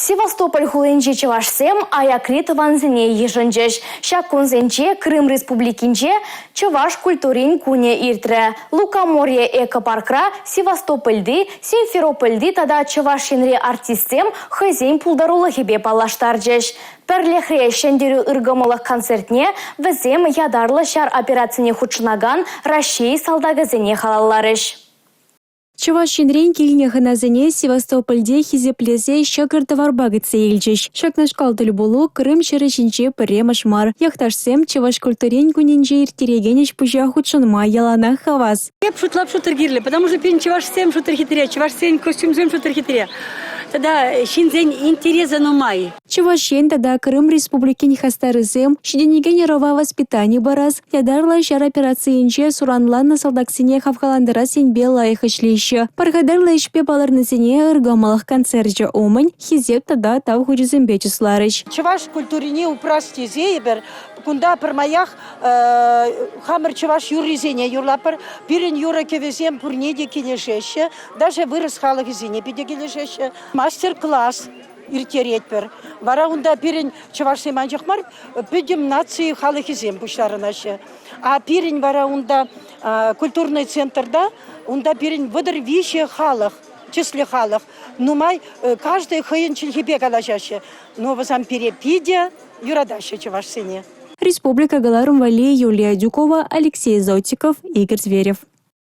Севастополь хулинчи чӑвашсем аякри тӑвансене йышӑнчӗҫ. Ҫак кунсенче Крым Республикинче Чӑваш культурин кунӗ иртрӗ. Лукоморье экопаркра Севастопольти, Симферопольти тата Чӑваш Енри артистсем хӑйсен пултарулӑхӗпе паллаштарчӗҫ. Пӗрлӗхре Ҫӗнтерӳ ыркӑмӑллӑх концертне вӗсем ятарлӑ ҫар операцине хутшӑнакан Раҫҫей салтакӗсене халалларӗҫ. Чӑваш Енрен килнӗ хӑнасене Севастопольте хисеплесе ҫӑкӑр-тӑварпа кӗтсе илчӗҫ. Ҫакнашкал тӗл пулу Крым ҫӗрӗ ҫинче пӗрремӗш мар. Йӑхташсем Чӑваш культурин кунӗнче ирттерекен ӗҫ-пуҫа хутшӑнма яланах хавас. Эп шутлап шутӑр кирлӗ, потому что пирӗн чӑвашсем шутӑр хитре, чӑвашсен костюмсем шутӑр хитре. Тата ҫынсен интересӗ нумай. Чӑваш Ен тата Крым Республикин хастарӗсем ҫитӗнекен ӑрӑва воспитани парас, ятарлӑ ҫар операцийӗнче суранланнӑ салтаксене хавхалантарас енпе лайӑх ӗҫлеҫҫӗ. Пархатарлӑ ӗҫпе палӑрнисене ыркӑмӑлӑх концерчӗ умӗн Хисеп тата Тав хучӗсемпе чысларӗҫ. Чӑваш культурине упрас тесе эпир кунта пӗрмаях хамӑр чӑваш юррисене юрлатпӑр. Пирӗн юрӑ-кӗвӗсем пурне те килӗшеҫҫӗ, даже вырӑс халӑхӗсене питӗ килӗшеҫҫӗ. Мастер-класс ирттеретпӗр. Вара унта пирӗн чӑвашсем анчах мар, пӗтӗм наци халӑхӗсем пуҫтарӑнаҫҫӗ. А пирӗн вара унта культурный центрта унта пирӗн 33 халӑх, тӗслӗ халӑх. Нумай каждый хӑйӗн чӗлхипе калаҫаҫҫӗ. Но вӗсем пире питӗ юратаҫҫӗ чӑвашсене. Республика кӑларӑм валли Юлия Адюкова, Алексей Зотиков, Игорь Зверев.